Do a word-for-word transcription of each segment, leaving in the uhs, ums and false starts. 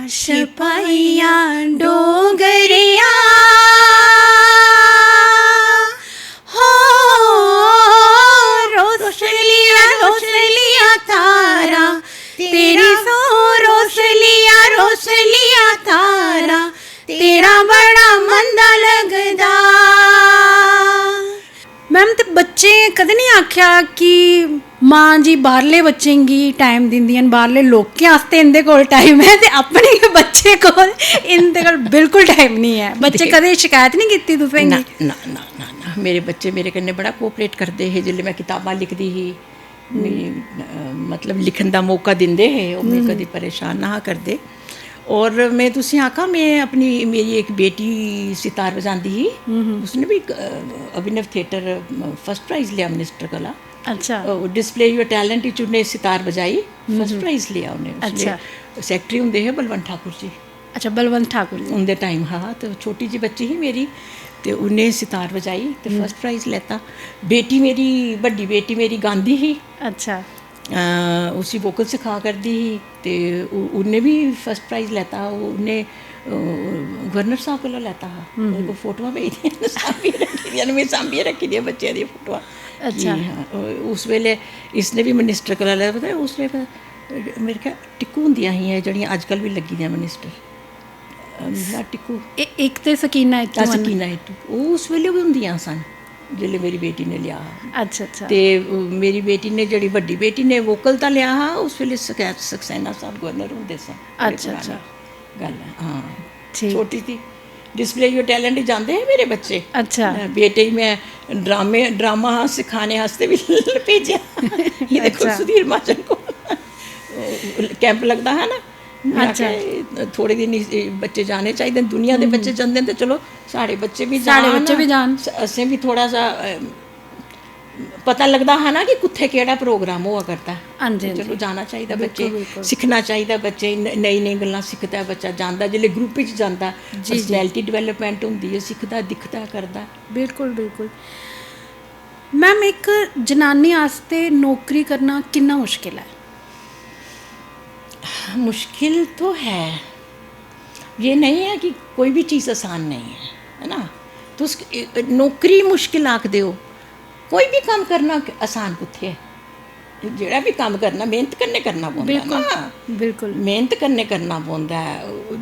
छपाइयां डोगरेआ। हो रोशलिया रोशलिया तारा, तेरी सो रोशलिया रोशलिया तारा, तेरा बड़ा मंदा लगदा। मैम, ते बच्चें कदें निं आखेआ कि मां जी बाह्रले बच्चें गी टाइम दिंदियां न, बाह्रले लोकें आस्तै इं'दे कोल टाइम ऐ ते अपने गै बच्चें कोल, इं'दे कोल बिल्कुल टाइम निं ऐ? बच्चे कदें शकैत निं कीती तुसें ना, गी? ना, ना, ना, ना। मेरे बच्चे मेरे कन्नै बड़ा कोऑपरेट करदे हे। जिसलै में कताबां लिखदी ही, मी, अ, मतलब, लिखन दा मौका दिंदे हे, ओह् मी कदें परेशान ना हा करदे। और में तुसें आखां, में अपनी, मेरी इक बेटी सितार बजांदी ही, उसने बी, अ, अभिनव थिएटर, अ, फर्स्ट प्राइज लेआ मिनिस्टर कोला। अच्छा। अ, डिस्प्ले योर टैलेंट च उन्नै सितार बजाई, फर्स्ट प्राइज लेआ उन्नै। उसलै अच्छा। सैक्रेटरी होंदे हे बलवंत ठाकुर जी। अच्छा, बलवंत ठाकुर जी। उं'दे टाइम हा, ते छोटी जी बच्ची ही मेरी, ते उन्नै सितार बजाई ते फर्स्ट प्राइज लैता। बेटी मेरी, बड्डी बेटी मेरी गांदी ही। अच्छा। अ, उसी वोकल सखा करदी ही, ते उ-, उन्नै बी फर्स्ट प्राइज लैता। ओह् उन्नै, अ, गवर्नर साहब कोला लैता हा। ओह्दे कोल फोटोआं पेदियां न, सांभियै रक्खी दियां न, में सांभियै रक्खी दियां बच्चें दियां फोटोआं। अच्छा। कि, हां, ओह्, उस बेल्लै इसने बी मिनिस्टर कोला लैता, पता, उस बेल्लै, पता, मेरे ख्याल टिक्कू होंदियां हियां जेह्ड़ियां अज्जकल बी लग्गी दियां मिनिस्टर। अ, ना टिक्कू। ए-, इक ते सकीना इत्तू आ, हन। सकीना इत्तू। ओह् उस बेल्लै बी होंदियां सन, जेल्लै मेरी बेटी ने लेआ हा। अच्छा, अच्छा। ते, अ, मेरी बेटी ने, जेह्ड़ी बड्डी बेटी ने वोकल दा लेआ हा, उस बेल्लै सकै-, सक्सेना साहब गवर्नर होंदे सन। बड़े अच्छा, परानी अच्छा। गल्ल ऐ, हां। ठीक। छोटी थी। डिस्प्ले योर टैलेंट जांदे हे मेरे बच्चे। अच्छा। अ, बेटे गी में ड्रामे, ड्रामा सिखाने आस्तै बी भेजेआ। एह्दे कोल, अच्छा। सुधीर महाजन कोल। कैंप लगदा हा ना, में अच्छा। आखेआ, "एह् थोह्ड़े दिन इस, एह् बच्चे जाने चाहिदे न, दुनिया दे बच्चे जंदे न, ते चलो, साढ़े बच्चे बी साढ़े जान, बच्चे बी जान। स-, असें बी थोह्ड़ा सा, अ, पता लगदा हा ना कि कुत्थै केह्ड़ा प्रोग्राम होआ करदा ऐ।" हां जी, ते हां चलो, जी। जाना चाहिदा बिल्कुल, बच्चे, बिल्कुल। सिक्खना चाहिदा बच्चे, न-, नई, नई गल्लां सिखदा ऐ बच्चा, जांदा, जिसलै ग्रुप च जांदा, जी, जी। पर्सनैलिटी डिवैलपमैंट होंदी ऐ, सिखदा, दिखदा, करदा। बिल्कुल, बिल्कुल। मैम, इक जनानी आस्तै नौकरी करना किन्ना मुश्किल ऐ? मुश्किल तो है, ये नहीं है कि कोई भी चीज़ आसान नहीं है, है ना? तुस, ए, नौकरी मुश्किल आखदे ओ, कोई बी कम्म करना आसान कुत्थै ऐ? जेह्ड़ा बी कम्म करना, मेह्नत कन्नै करना पौंदा बिल्कुल, ना। बिल्कुल। मेह्नत कन्नै करना पौंदा ऐ।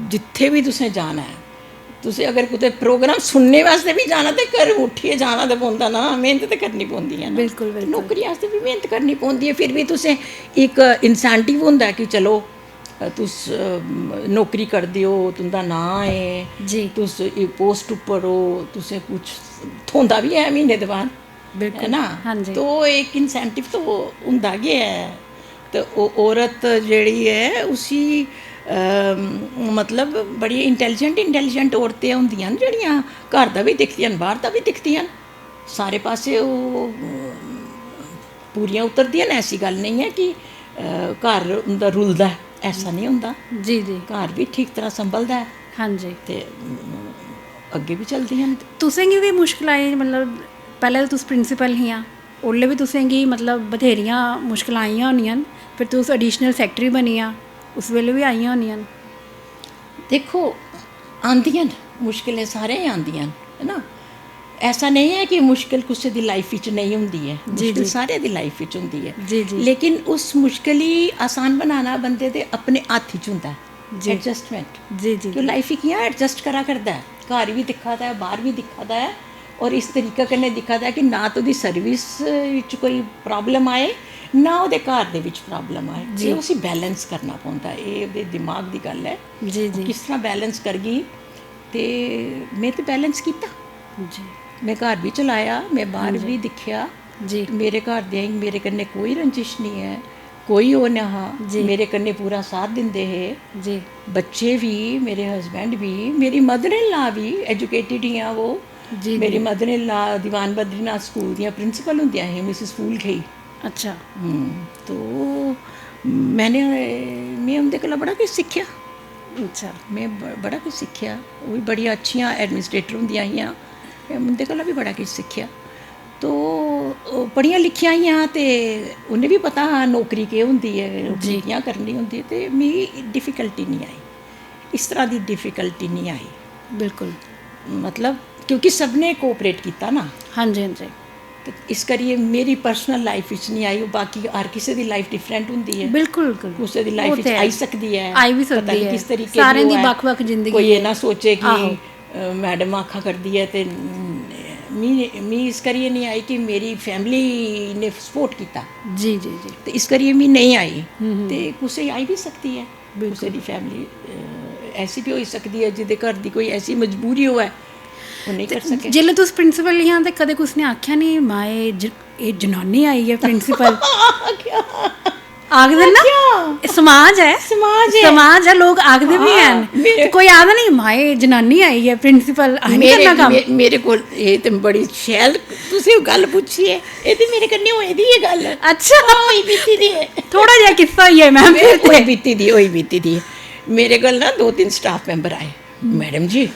जित्थै बी तुसें जाना ऐ, तुसें अगर कुतै प्रोग्राम सुनने वास्तै बी जाना, ते घरों उट्ठियै जाना ते पौंदा ना, मेह्नत ते करनी पौंदी ऐ ना। बिल्कुल, ते बिल्कुल। नौकरी आस्तै बी मेह्नत करनी पौंदी ऐ, फिर बी तुसें इक incentive होंदा ऐ कि चलो, अ, तुस, अ, नौकरी करदे ओ, तुं'दा नांऽ ऐ, जी। तुस एह् पोस्ट उप्पर ओ, तुसें कुछ थ्होंदा बी ऐ म्हीने दे बाद, बिल्कुल। है ना? हां जी। तो इक incentive तो होंदा गै ऐ। ते ओह् औरत जेह्ड़ी ऐ, उसी, अ, मतलब, बड़ी इंटैलीजेंट, इंटैलीजेंट औरतां होंदियां न, जेह्ड़ियां घर दा बी दिखदियां न, बाह्र दा बी दिखदियां न, सारे पासै ओह्, अ, पूरियां उतरदियां न। ऐसी गल्ल नेईं ऐ कि, अ, घर उं'दा रुलदा ऐ, ऐसा नेईं होंदा। जी, जी। घर बी ठीक तरह संभलदा ऐ। हां जी। ते, अम, अग्गें बी चलदियां न। तुसें गी बी मुश्कल आई, मतलब, पैह्लें ते तुस प्रिंसिपल हियां, उसलै बी तुसें गी, मतलब, बथेरियां मुश्कलां आइयां होनियां न, फिर तुस एडिशनल सैक्रेटरी बनियां, उस बेल्लै बी आइयां होनियां न। दिक्खो, आंदियां न, मुश्कलें सारें गी आंदियां न, है ना? ऐसा नेईं ऐ कि मुश्कल कुसै दी लाइफ च नेईं होंदी ऐ, जी, मुश्कल जी। सारें दी लाइफ च होंदी ऐ। जी, जी। लेकिन उस मुश्कल गी आसान बनाना बंदे दे अपने हत्थ च होंदा ऐ। जी। एडजस्टमेंट। जी, जी, कि ओह् जी। लाइफ गी कि'यां एडजस्ट करा करदा ऐ, घर बी दिक्खा दा ऐ, बाह्र बी दिक्खा दा ऐ, और इस तरीके कन्नै दिक्खा दा ऐ कि ना ते ओह्दी सर्विस च कोई प्रॉब्लम आए, ना ओह्दे घर दे बिच प्रॉब्लम आए। जी। एह् उसी बैलेंस करना पौंदा ऐ, एह् ओह्दे दिमाग दी गल्ल ऐ। जी, ओह् जी। किस तरह बैलेंस करगी? ते में ते बैलेंस कीता। जी। में घर बी चलाया, में बाह्र हां जी। बी दिक्खेआ। जी। मेरे घर दे, मेरे कन्नै कोई रंजिश निं ऐ, कोई ओह् निं हा। जी। मेरे कन्नै पूरा साथ दिंदे हे। जी। बच्चे बी, मेरे हस्बैंड बी, मेरी मदर इन लॉ बी एजुकेटेड हियां ओह्। जी, मेरी जी। Mother in law Diwan Badrinath school दियां प्रिंसिपल होंदियां हियां, मिसिस फूल खेई। अच्छा। हम्म, तो मैंने, में उं'दे कोला बड़ा किश सिक्खेआ। अच्छा। में ब-, बड़ा किश सिक्खेआ। ओह् बी बड़ियां अच्छियां एडमिनिस्ट्रेटर होंदियां हियां। में उं'दे कोला बी बड़ा किश सिक्खेआ। तो ओह् पढ़ियां लिखियां हियां ते उ'नें बी पता हा नौकरी केह् होंदी ऐ, नौकरी जी। कि'यां करनी होंदी ऐ, ते मिगी डिफिकल्टी निं आई। इस तरह दी डिफिकल्टी नहीं आई। बिल्कुल। मतलब, क्योंकि सबने कोऑपरेट कीता ना। हाँ जी, हाँ जी। ते इस करियै मेरी पर्सनल लाइफ बिच नहीं आई, ओह् बाकी हर किसे दी लाइफ डिफरेंट होंदी ऐ। बिल्कुल, बिल्कुल। कुसै दी ओह् लाइफ बिच ते है। आई सकदी ऐ, आई बी पता सकदी नहीं ऐ। किस तरीके सारें दी दी ओह् ऐ। बक्ख-बक्ख जिंदगी कोई ऐ। एह् ना सोचे कि आहो। अ, मैडम आखा करदी ऐ ते मी मी इस करियै नहीं आई कि मेरी फैमिली ने सपोर्ट कीता, जी, जी, जी। ते इस करियै मी नहीं आई। हम्म। ते कुसै गी आई बी सकदी ऐ, बिल्कुल। कुसै दी फैमिली अ, ऐसी बी होई सकदी ऐ जेह्दे घर दी कोई ऐसी मजबूरी होऐ, ओह् नहीं कर सके। जिसलै तुस प्रिंसिपल हियां ते कदें कुसै ने आखेआ नहीं, "माए, ज-, एह् जनानी आई ऐ प्रिंसिपल"? आखदे ना, अच्छा। एह् समाज ऐ। समाज ऐ। समाज ऐ, लोक आखदे बी हाँ, हैन। मेरे- ते कोई आखदा नहीं, "माए, जनानी आई ऐ प्रिंसिपल, असें नहीं मेरे करना कम्म"? मे- मेरे कोल एह् ते बड़ी शैल तुसें गल्ल पुच्छी ऐ। एह् ते मेरे कन्नै होई दी ऐ गल्ल। अच्छा। हाँ, होई बीती दी ऐ। थोड़ा जेहा किस्सा होई गेआ, मैम, फिर होई ते। बीती दी, होई बीती दी। मेरे कोल ना दो तीन स्टाफ मैंबर आए, "मैडम जी,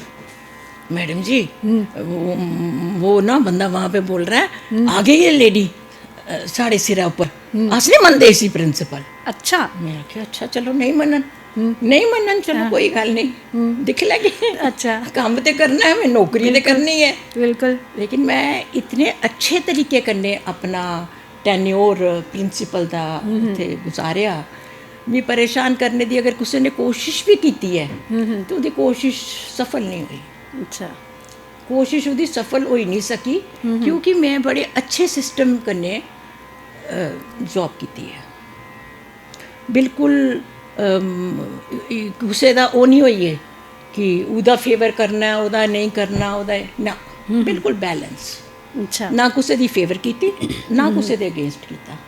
मैडम जी, वो, वो ना बंदा वहाँ पे बोल रहा है, आ गई है लेडी, अ, साढ़े सिरै उप्पर, अस नहीं मनदे इसी प्रिंसिपल।" अच्छा। मैं आखेआ, "अच्छा, चलो, नहीं मनन, नहीं मनन, चलो, कोई गल्ल नहीं, दिक्खी लैगे।" अच्छा। कम्म ते करना ऐ, मैं नौकरी ते करनी ऐ। बिल्कुल। लेकिन मैं इतने अच्छे तरीके कन्नै अपना टैन्योर प्रिंसिपल दा उत्थै गुजारेआ। मी परेशान करने दी अगर कुसै ने कोशिश बी कीती ऐ, ते ओह्दी कोशिश सफल नहीं होई। अच्छा। कोशिश ओह्दी सफल होई नहीं सकी, क्योंकि मैं बड़े अच्छे सिस्टम कन्नै जॉब कीती ऐ। बिल्कुल अम, ई- कुसै दा ओह् नहीं होइए कि ओह्दा फेवर करना ऐ, ओह्दा नेईं करना, ओह्दा ना, बिल्कुल बैलेंस। अच्छा। ना कुसै दी फेवर कीती, ना कुसै दे अगेंस्ट कीता।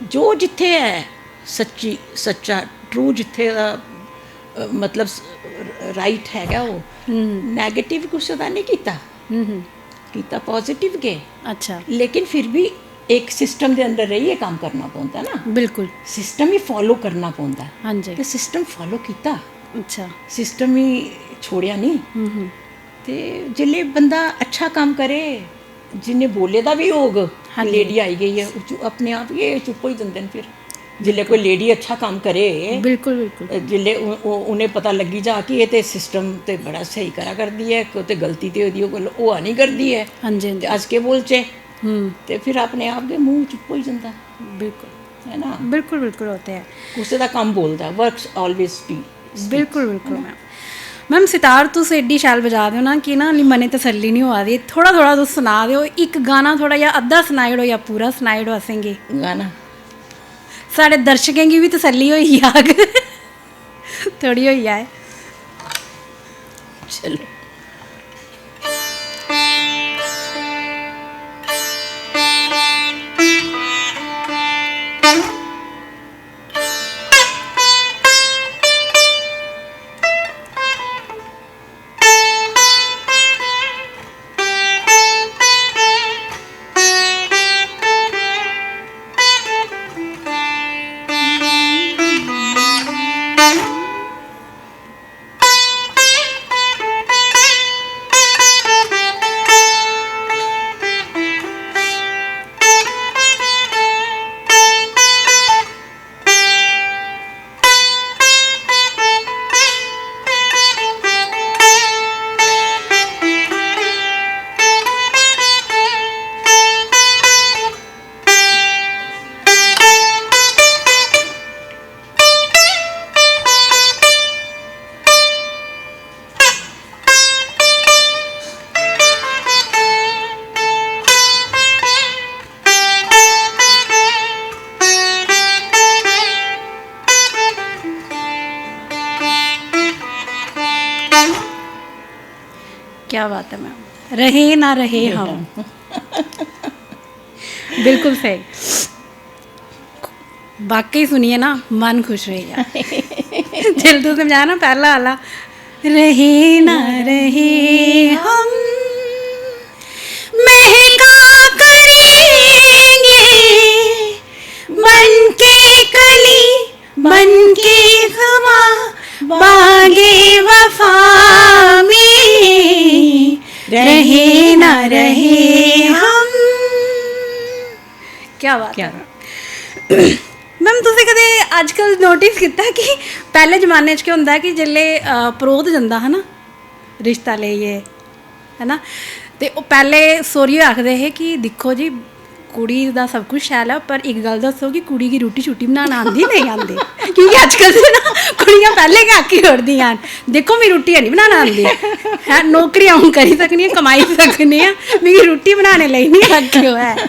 जो जित्थै ऐ सच्ची, सच्चा, ट्रू जित्थै दा अ, मतलब राइट हैगा, ओह् नैगेटिव कुसै दा नहीं कीता, कीता पॉजिटिव गै। अच्छा। लेकिन फिर भी इक सिस्टम दे अंदर रेहियै कम्म करना पौंदा ना, बिल्कुल। सिस्टम ही फॉलो करना पौंदा। हाँ जी। ते सिस्टम फॉलो कीता, अच्छा। सिस्टम ही छोड़ेआ नहीं। ते जिसलै बंदा अच्छा कम्म करे, जिन्ने बोले दा बी होग, हाँ जी। लेडी आई गई ऐ, ओह् चु- अपने आप गै चुप होई जंदे न। फिर जिसलै कोई लेडी अच्छा कम्म करे, बिल्कुल, बिल्कुल। जिसलै उ- उ- उ'नें पता लग्गी जा कि एह् ते सिस्टम ते बड़ा स्हेई करा करदी ऐ, कोई ते गलती ते ओह्दी कोल होआ निं करदी ऐ, हाँ जी, हाँ ते जी। अस केह् बोलचै? हम्म। ते फिर अपने आप गै मूंह चुप होई जंदा, बिल्कुल। है ना? बिल्कुल, बिल्कुल, ओह् ते ऐ। कुसै दा कम्म बोलदा, वर्क्स ऑलवेज स्पीक। बिल्कुल, बिल्कुल, मैम। मैम, सितार, तुस एड्डी शैल बजा दे ओ ना कि ना, हाली मनै तसल्ली निं होआ दी। थोह्ड़ा, थोह्ड़ा तुस सना दे ओ, इक गाना थोह्ड़ा जेहा अद्धा सनाई ओड़ो जां पूरा सनाई ओड़ो असेंगी। गाना। साढ़े दर्शकें गी बी तसल्ली होई जाग, थोह्ड़ी होई जाए। चलो। क्या बात है मैम, रहे ना रहे हम। बिल्कुल स्हेई। वाकई सुनियै ना मन खुश होई गेआ। जिसलै तुसें बजाया ना पैह्ला आह्ला, "रहे ना रहे हम, महका करेंगे बन के कली, बन के ख़ुमा, बागे वफा में, रहे ना रहे हम।" क्या बात क्या है। मैम, तुसें कदें अजकल नोटिस कीता कि पैह्ले जमाने च केह् होंदा कि जेल्लै, अ, परोह्त जंदा हा ना रिश्ता लेइयै, है ना, ते ओह् पैह्ले सौह्रिये आखदे हे कि दिक्खो जी, कुड़ी दा सब कुछ शैल ऐ, पर इक गल्ल दस्सो कि कुड़ी गी रुट्टी शुट्टी बनाना आंदी, नेईं आंदी? क्योंकि अजकल ते ना कुड़ियां पैह्ले गै आखी ओड़दियां न, "दिक्खो, मिगी रुट्टी हैनी बनाना आंदी, हैं, नौकरी अ'ऊं करी सकनी आं, कमाई सकनी आं, मिगी रुट्टी बनाने लेई निं आखेओ ऐ।"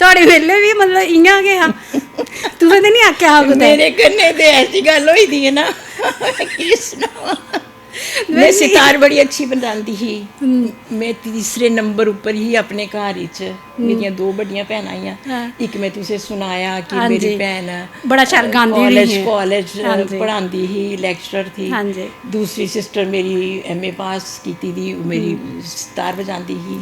थुआढ़े बेल्लै बी, मतलब, इ'यां गै हा? तुसें ते निं आखेआ हा कुतै? मेरे कन्नै ते ऐसी गल्ल होई दी ऐ ना, केह् सनां। में सितार बड़ी अच्छी बजांदी ही। हम्म। में तीसरे नंबर उप्पर ही अपने घर इच। हम्म। मेरियां दो बड्डियां भैनां हियां। हाँ। इक में तुसें सुनाया कि हां मेरी जी। भैन, बड़ा शैल अ, गांदी भी कॉलेज, ही। कॉलेज, अ, हां जी। पढ़ांदी ही, लेक्चरर थी। हां जी। दूसरी सिस्टर मेरी एमए पास कीती दी, ओह् मेरी हम्म। सितार बजांदी ही।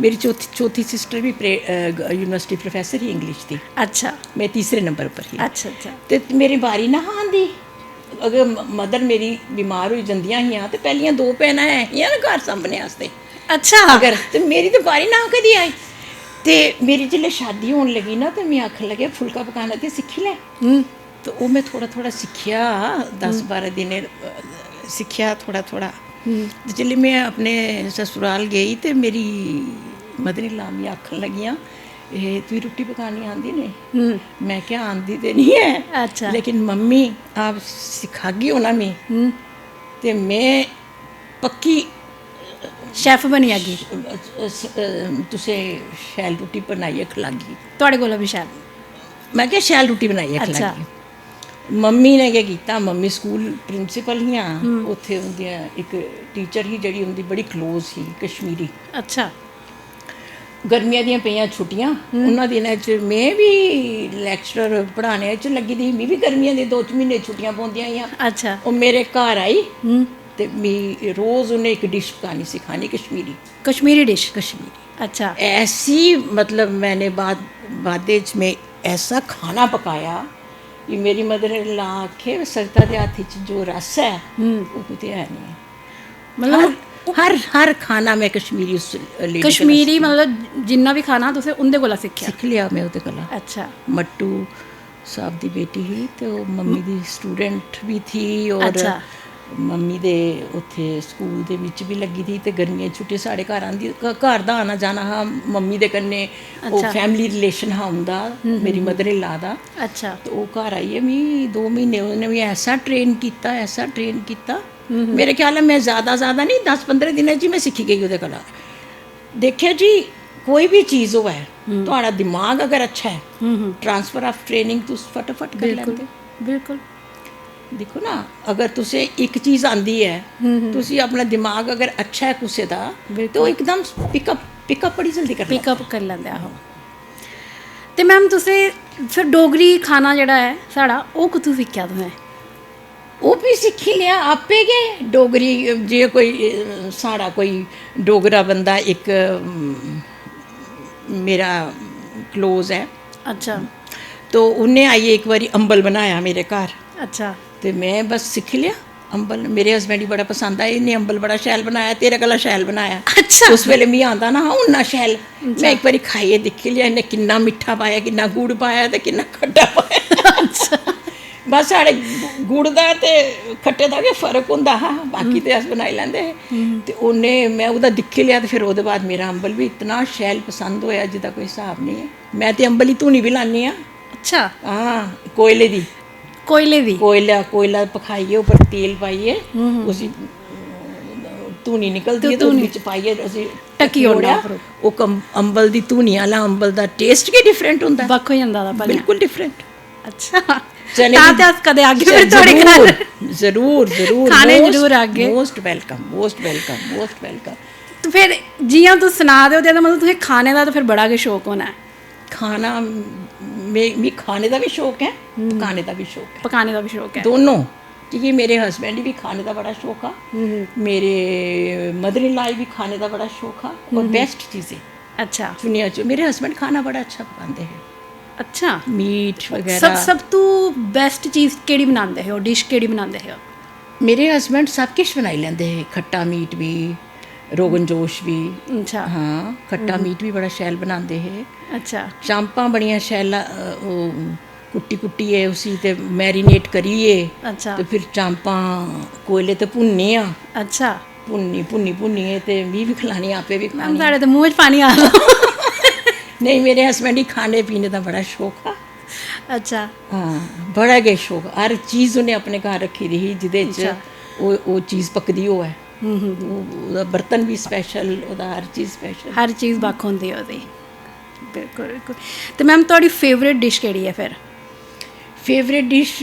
मेरी चौथी, चौथी सिस्टर भी प्रे-, अ, ग-, यूनिवर्सिटी प्रोफेसर ही इंग्लिश दी। अच्छा। में तीसरे नंबर उप्पर ही। अच्छा, अच्छा। ते मेरी बारी ना हा आंदी। अगर म-, मदर मेरी बीमार होई जंदियां हियां ते पैह्लियां दो भैनां ऐ हियां ना घर सांभने आस्तै। अच्छा। अगर, ते मेरी ते बारी ना कदी आई। ते मेरी जिसलै शादी होन लगी ना, ते में आखन लगे, "फुल्का पकाना ते सिक्खी लै।" हम्म। ते ओह् में थोह्ड़ा थोह्ड़ा सिक्खेआ, दस हम्म। बारां दिनें, अ, सिक्खेआ थोह्ड़ा थोह्ड़ा। हम्म। ते जिसलै में अपने ससुराल गेई, ते मेरी मदर इन लॉ मिगी आखन लगियां, "एह्, तुगी रुट्टी पकानी आंदी नी?" हम्म। में क्या, आंदी ते नहीं है, अच्छा। लेकिन मम्मी, आप सिखागी हो ना मी, हम्म। ते में पक्की शेफ बनी जागी। स-, स-, तुसें शैल रुट्टी बनाइयै खलागी। थुआढ़े कोला भी शैल। में क्या, शैल रुट्टी बनाइयै अच्छा। खलागी। मम्मी ने केह् कीता, मम्मी स्कूल प्रिंसिपल हियां, हम्म। उत्थै उं'दियां इक टीचर ही जेह्ड़ी उं'दी बड़ी क्लोज ही, कश्मीरी। अच्छा। गर्मियां दियां पेइयां छुट्टियां, हम्म। उन्ना दिनें च में बी लेक्चरर पढ़ाने च लग्गी दी ही, मी बी गर्मियां दे दो म्हीने छुट्टियां पौंदियां हियां। अच्छा। ओह् मेरे घर आई हम्म। ते मी रोज उन्नै इक डिश पकानी सखानी कश्मीरी। कश्मीरी डिश? कश्मीरी। अच्छा। ऐसी, मतलब, मैंने बाद, बादे च में ऐसा खाना पकाया कि मेरी मदर इन लॉ आखे, "सरिता दे हत्थ च जो रस ऐ, हम्म। ओह् कुतै है नहीं है।" मतलब हर, हर, हर खाना में कश्मीरी उस लेडी कोला कश्मीरी, सिक्खेआ। मतलब, जिन्ना भी खाना तुसें उं'दे कोला सिक्खेआ? सिक्खी लेआ में ओह्दे कोला। अच्छा। मट्टू साहब दी बेटी ही ते ओह् मम्मी दी स्टूडेंट भी थी और अच्छा। मम्मी दे उत्थे स्कूल दे बिच भी लग्गी दी ही ते गर्मियें दी छुट्टी साढ़े घर आंदी, घ-, घर दा आना जाना हा मम्मी दे कन्नै, ओह् अच्छा। फैमिली रिलेशन हा उं'दा, हम्म, मेरी हम्म। मदर इन लॉ दा। अच्छा। ते ओह् घर आइयै मी दो म्हीने उ'नें मी ऐसा ट्रेन कीता, ऐसा ट्रेन कीता। हम्म। मेरे ख्याल में ज्यादा, ज्यादा नहीं, दस पंदरां दिनें च ही में सिक्खी गेई ओह्दे कोला। दिक्खेआ जी, कोई भी चीज होऐ, हम्म। थुआढ़ा दिमाग अगर अच्छा ऐ, हम्म, हम्म। ट्रांसफर ऑफ ट्रेनिंग तुस फटाफट करी बिल्कुल, लैंदे। बिल्कुल। दिक्खो ना, अगर तुसें इक चीज आंदी ऐ, हम्म, हम्म। तुसी अपना दिमाग अगर अच्छा ऐ कुसै दा, बिल्कुल। ते ओह् इकदम पिकअप, पिकअप बड़ी जल्दी करी लैंदा। पिकअप करी लैंदे, आहो। ते मैम, तुसें फिर डोगरी खाना जेह्ड़ा ऐ साढ़ा, ओह् कुत्थूं सिक्खेआ तुसें? ओह् बी सिक्खी लेआ आपे गै। डोगरी, जे कोई, अ, साढ़ा कोई डोगरा बंदा इक, अम, मेरा क्लोज ऐ। अच्छा। तो उन्नै आइयै इक बारी अम्बल बनाया मेरे घर। अच्छा। ते में बस सिक्खी लेआ अम्बल। मेरे हस्बैंड गी बड़ा पसंद आया, "इन्नै अम्बल बड़ा शैल बनाया, तेरे कोला शैल बनाया।" अच्छा। उस बेल्लै मिगी आंदा ना हा उन्ना शैल। अच्छा। में इक बारी खाइयै दिक्खी लेआ, इन्नै किन्ना मिट्ठा पाया, किन्ना गुड़ पाया ते किन्ना खट्टा पाया। अच्छा। बस साढ़े गुड़ दा ते खट्टे दा गै फर्क होंदा हा, बाकी ते अस बनाई लैंदे हे। हम्म। ते उन्नै, में ओह्दा दिक्खी लेआ ते फिर ओह्दे बाद मेरा अम्बल बी इतना शैल पसंद होएआ जेह्दा कोई स्हाब निं ऐ। में ते अम्बल दी धूनी बी लान्नी आं। अच्छा। हां, कोयले दी। कोयले दी? कोयला, कोयला भखाइयै उप्पर तेल पाइयै हम्म। उसी धूनी निकलदी ते ऐ ते ओह्दे धूनी बिच पाइयै उसी ढक्की ढक्की ओड़ना ओड़ेआ। उप्परों। ओह् कम-, अम्बल दी धूनी आह्ला अम्बल दा taste गै different होंदा ऐ। बक्ख होई जंदा ओह्दा भलेआं। बिल्कुल different। अच्छा। चने तां दी ते अस कदें आगे फिर थुआढ़े घर। जरूर, जरूर, जरूर। खाने most, जरूर आगे। Most welcome, most welcome, most welcome। ते फिर जि'यां तुस सना दे ओ, ते एह्दा मतलब तुसें खाने दा ते फिर बड़ा गै शौक होना ऐ। खाना, में, मी खाने दा बी शौक ऐ, हम्म। पकाने दा बी शौक ऐ। पकाने दा बी शौक ऐ। दोनों, की के मेरे husband गी बी खाने दा बड़ा शौक हा, हम्म। मेरे mother in law गी बी खाने दा बड़ा शौक हा, और हम्म। Best चीजें अच्छा। चुनिया चु-, मेरे husband खाना बड़ा अच्छा पकांदे हे। अच्छा। Meat सब, बगैरा। सब तू best चीज केह्ड़ी बनांदे हे ओह्, dish केह्ड़ी बनांदे हे ओह्? मेरे husband सब किश बनाई लैंदे हे, खट्टा meat बी, रोगन जोश बी। अच्छा। हां, खट्टा हम्म। Meat बी बड़ा शैल बनांदे हे। अच्छा। चांपां बड़ियां शैल, अ, ओह्, कुट्टी कुट्टियै उसी ते मैरिनेट करियै अच्छा। ते फिर चांपां कोयले ते भुन्नियां। अच्छा। भुन्नी भुन्नी भुन्नियै ते मी बी खलानी, आपे बी मैम, खानी। साढ़े ते मूंह च पानी आ रहा। नेईं, मेरे हस्बैंड गी खाने पीने दा बड़ा शौक हा। अच्छा। हां, बड़ा गै शौक। हर चीज उ'नें अपने घर रक्खी दी ही, जेह्दे च अच्छा। ओह् ओह् चीज पकदी होऐ। हम्म, हम्म। ओह्- ओह्दा बर्तन बी स्पैशल, ओह्दा हर चीज स्पैशल। हर चीज बक्ख होंदी ऐ ओह्दी। बिल्कुल, बिल्कुल। ते मैम, थुआढ़ी फेवरेट डिश केह्ड़ी ऐ फिर? फेवरेट डिश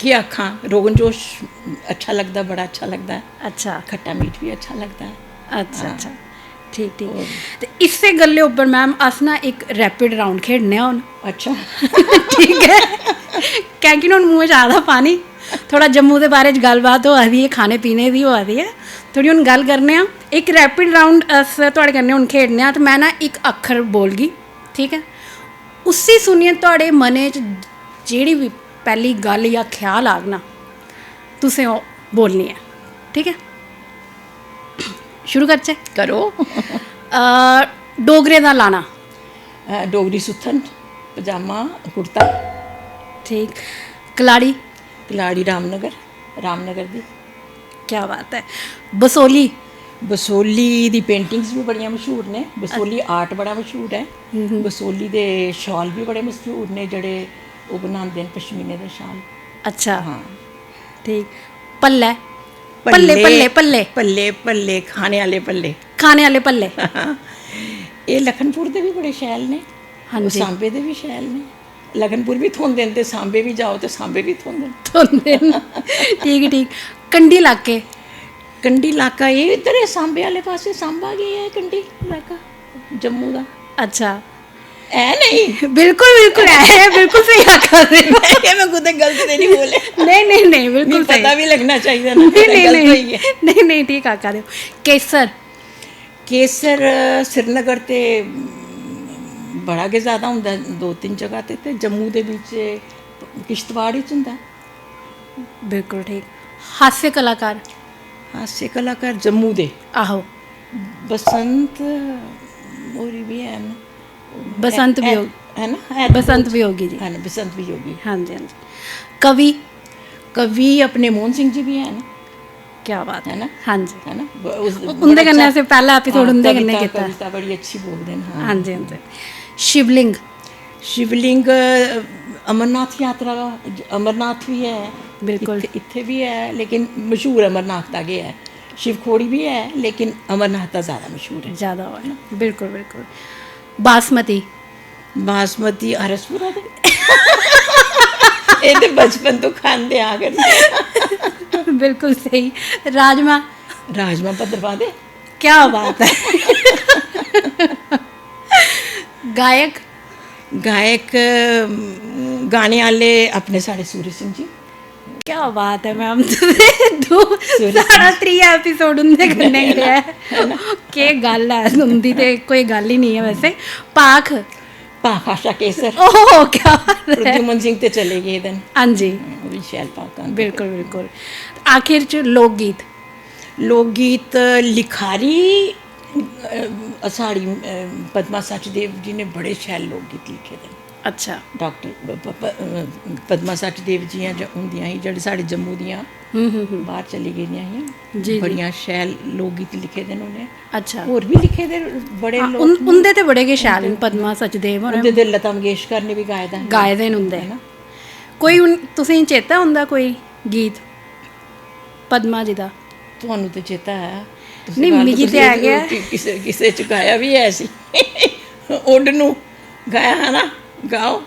केह् आखां, रोगन जोश अच्छा लगदा, बड़ा अच्छा लगदा ऐ। अच्छा। खट्टा मीठ बी अच्छा लगदा ऐ। अच्छा, हां। अच्छा। ठीक, ठीक। होर? ते इस्सै गल्लै उप्पर मैम, अस ना इक रैपिड राउंड खेढने आं हून। अच्छा। ठीक ऐ, क्योंकि हून मूंह च आ दा पानी, थोह्ड़ा जम्मू दे बारे च गल्लबात होआ दी ऐ, खाने पीने दी होआ दी ऐ, थोह्ड़ी हून गल्ल करने आं। इक रैपिड राउंड अस थुआढ़े कन्नै हून खेढने आं। ते में ना इक अक्खर बोलगी, ठीक ऐ, उसी सुनियै थुआढ़े मनै च जेह्ड़ी बी पैह्ली गल्ल जां ख्याल आग ना, तुसें ओह् बोलनी ऐ, ठीक ऐ? शुरू करचै? करो। अ, डोगरें दा लाना। अ, डोगरी सुत्थन, पजामा, कुर्ता। ठीक। कलाड़ी। कलाड़ी रामनगर, रामनगर दी। क्या बात है। बसोली। बसोली दी पेंटिंग्स बी बड़ियां मशहूर ने। बसोली आर्ट बड़ा मशहूर ऐ। बसोली दे शाल बी बड़े मशहूर ने, जेह्ड़े ओह् बनांदे न पश्मीने दे शाल। अच्छा। हां। ठीक। भल्लै। भल्ले, भल्ले, भल्ले। भल्ले, भल्ले, खाने आह्ले भल्ले। खाने आह्ले भल्ले। एह् लखनपुर दे बी बड़े शैल ने। हां ओह् जी। सांबे दे बी शैल ने। लखनपुर बी थ्होंदे न ते सांबे बी जाओ ते सांबे बी थ्होंदे न। थ्होंदे न। ठीक, ठीक। कंढी लाके। कंढी लाका एह् इद्धर ऐ, सांबे आह्ले पासै। सांबा गै ऐ कंढी लाका, जम्मू दा। अच्छा। ऐ नेईं? बिल्कुल, बिल्कुल ऐ, बिल्कुल स्हेई आखा दे। में क्या, में कुतै गलत ते निं बोलेआ? नेईं, नेईं, नेईं, बिल्कुल मिगी पता स्हेई। बी लग्गना चाहिदा ना, नेईं, कुतै नेईं, गलत होई नेईं। ऐ। नेईं, नेईं, ठीक आखा दे ओ। केसर। केसर, अ, श्रीनगर ते, अम, बड़ा गै ज़्यादा होंदा ऐ, दो तिन्न जगह ते, ते जम्मू दे बिच, किश्तवाड़ च होंदा ऐ। बिल्कुल ठीक। हास्य कलाकार। हास्य कलाकार जम्मू दे। आहो। बसंत होर बी हैन। बसंत है- वियोग। है ना, है तो बसंत कुछ। वियोगी जी। है ना, बसंत वियोगी। हां जी, हां जी। कवि। कवि अपने मोहन सिंह जी बी हैन। क्या बात है। है ना? हां जी। है ना? ब- उस- उं'दे बड़ा कन्नै अच्छा- असें पैह्ला एपिसोड हां, उं'दे कविता- कन्नै कीता। कविता बड़ी अच्छी बोलदे न। हां। हां जी, हां जी। शिवलिंग। शिवलिंग, अ, अमरनाथ यात्रा, अमरनाथ बी ऐ। बिल्कुल। इत्थै, इत्थै बी ऐ, लेकिन मशहूर अमरनाथ दा गै ऐ। शिवखोड़ी बी ऐ, लेकिन अमरनाथ दा ज़्यादा मशहूर ऐ। ज्यादा होआ। बिल्कुल, बिल्कुल। बासमती। बासमती, आरएसपुरा दे। एह् ते बचपन तो खंदे आ करदे। बिल्कुल स्हेई। राजमा। राजमा भद्रवाह दे। क्या बात है। गायक। गायक, अम, गाने आह्ले अपने साढ़े सूरज सिंह जी। क्या बात है मैम, दो, साढ़ा त्रीया एपिसोड उं'दे कन्नै गै ऐ। केह् गल्ल ऐ, उं'दी ते कोई गल्ल ही निं ऐ वैसे। भाख। भाख आशा केसर। ओह, क्या बात है। प्रद्युमन सिंह ते चले गेदे न। हां जी। ओह् बी शैल भाख गांदे। बिल्कुल, बिल्कुल। आखिर च लोकगीत। लोकगीत लिखारी, अ, साढ़ी, अ, पद्मा सचदेव जी ने बड़े शैल लोकगीत लिखे दे न। अच्छा। डाक्टर प-, प-, प-, पद्मा सचदेव जियां ज-, होंदियां ही जेह्ड़े साढ़े जम्मू दियां, हम्म, हम्म, हम्म। बाहर चली गेदियां हियां। जी, जी। बड़ियां शैल लोकगीत लिखे दे न उ'नें। अच्छा। होर बी लिखे दे बड़े हां, लोक उन-, न। उं'दे ते बड़े गै शैल न, पद्मा सचदेव होरें। उं'दे ते लता मंगेशकर ने बी गाए दा ऐ। गाए दे न उं'दे। है ना? कोई उन-, तुसें गी चेता होंदा कोई गीत पद्मा जी दा? तुहानू ते चेता ऐ। तुस नेईं, गांदे, मिगी तुस ते ऐ गै। कि-, किसे, किसे च गाया बी ऐ इसी। ओडनू गाया हा ना? गाओ।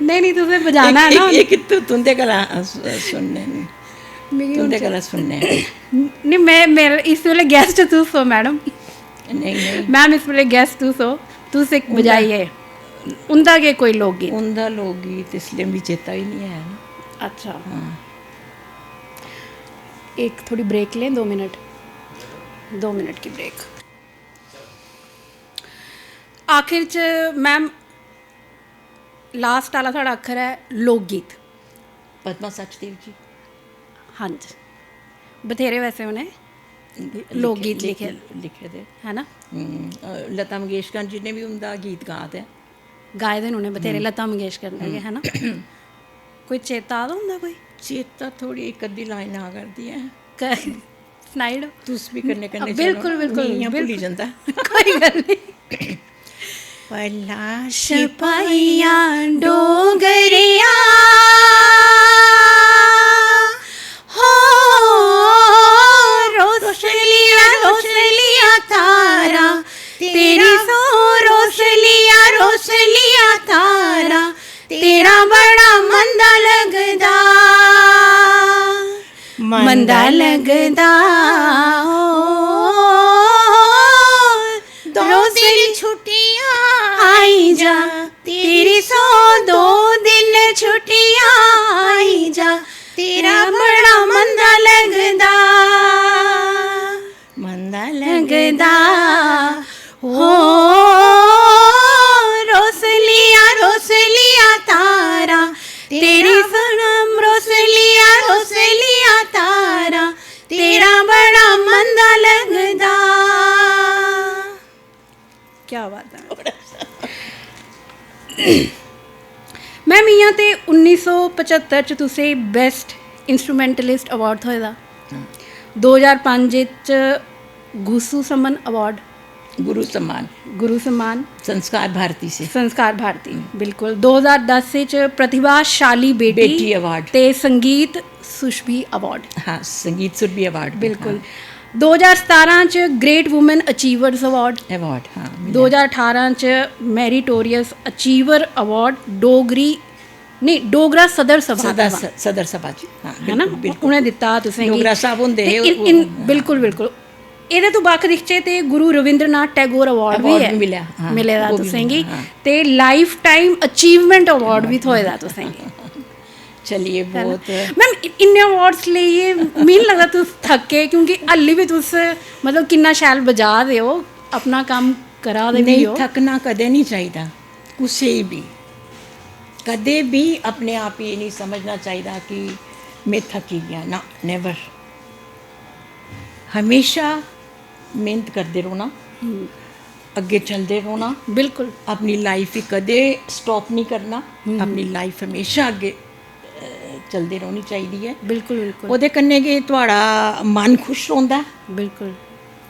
नेईं, नेईं, तुसें बजाना है ना। एह्, एह् कित्तू तुं'दे गला अस-, अस सुनने न। मिगी हून तुं'दे चेता- गला सुनने न। नेईं, मैं, मेरे, इस बेल्लै गैस्ट तुस ओ मैडम। नेईं, नेईं। मैम, इस बेल्लै गैस्ट तुस ओ। तुस इक उं'दा- बजाई ऐ। उं'दा गै कोई लोकगीत। उं'दा लोकगीत इसलै मिगी चेता ही निं ऐ ना। अच्छा। हां। एक थोड़ी ब्रेक लें, दो मिनट, दो मिनट की ब्रेक। आखिर च मैम, लास्ट आह्ला साढ़ा अक्खर ऐ लोकगीत। पद्मा सचदेव जी। हां जी, बथेरे वैसे उ'नें लिखे- लोकगीत लिखे- लिखे। लिखे दे। है ना? हम्म, अ, लता मंगेशकर जी ने बी उं'दा गीत गा दा ऐ। गाए दे न उ'नें बथेरे, लता मंगेशकर ने गै, है ना? कोई चेता आ दा होंदा कोई? चेता थोड़ी इक अद्धी लाइन आ करदी ऐ। क- सनाई ओड़ो। तुस बी कन्नै कन्नै बिल्कुल, चलो, बिल्कुल, मी इ'यां भुल्ली बिल्कुल। जंदा। कोई गल्ल नहीं। भला छपाइयां डोगरेआ हो, रोसलिया रोसलिया तारा, तेरी सो रोसलिया रोसलिया तारा, तेरा बड़ा मंदा लगदा, मंदा लगदा। ओ, दो दिन छुट्टियां आई जा, तेरी सो दो दिन छुट्टियां आई जा, तेरा बड़ा मंदा लगदा, मंदा लगदा। हो, रोसलिया रोसलिया तारा, तेरी सनम रोसलिया रोसलिया तारा, तेरा बड़ा मंदा लगदा। क्या बात है। मैम, इ'यां ते उन्नी सौ पचहत्तर च तुसें बेस्ट इंस्ट्रूमेंटलिस्ट अवार्ड थ्होए दा, दो ज्हार पंज च गुसु समन अवार्ड, गुरु सम्मान, गुरु सम्मान, संस्कार भारती से। संस्कार भारती, बिल्कुल। दो ज्हार दस च प्रतिभाशाली बेटी बेटी अवार्ड। ते संगीत सुरभि अवार्ड, हाँ, संगीत सुरभि अवार्ड भी, बिल्कुल। दो ज्हार सतारां च ग्रेट वुमेन अचीवर्स अवार्ड, हाँ, अवार्ड, हाँ, मिला। दो ज्हार ठारां च मैरिटोरियस अचीवर अवार्ड डोगरी, नहीं, डोगरा सदर सभा सदर थमां। स-, सदर सभा च, हाँ, है ना, बिल्कुल, बिल्कुल। उ'नें दित्ता तुसें गी। डोगरा साहब होंदे ते हे, इन, ओह्, इन, हाँ। बिल्कुल, बिल्कुल। एह्दे तो बक्ख दिखचै ते गुरु रविंद्रनाथ टैगोर अवार्ड बी अवार्ड ऐ, बी मिलेआ, हाँ, मिले दा ओह् बी तुसें गी। मिलेआ, हाँ। ते लाइफ टाइम अचीवमेंट अवार्ड बी थ्होए दा तुसें गी। चलिए, बहुत मैम, इ-, इन्ने अवार्ड्स लेइयै मिगी लगदा तुस थक्के, क्योंकि हल्ली बी तुस, मतलब, किन्ना शैल बजा दे ओ, अपना कम्म करा दे बी नहीं, ओ। थकना कदें नहीं चाहिदा कुसै गी बी। कदें बी अपने आप गी नहीं समझना चाहिदा कि मैं थकी गया, ना, नेवर। हमेशा मेहनत करदे रौह्ना, अग्गें चलदे रौह्ना, बिल्कुल। अपनी लाइफ गी कदें स्टॉप नहीं करना, अपनी लाइफ हमेशा अग्गें, अ, चलदी रौह्नी चाहिदी ऐ। बिल्कुल, बिल्कुल। ओह्दे कन्नै गै थुआढ़ा मन खुश रौंह्दा ऐ, बिल्कुल।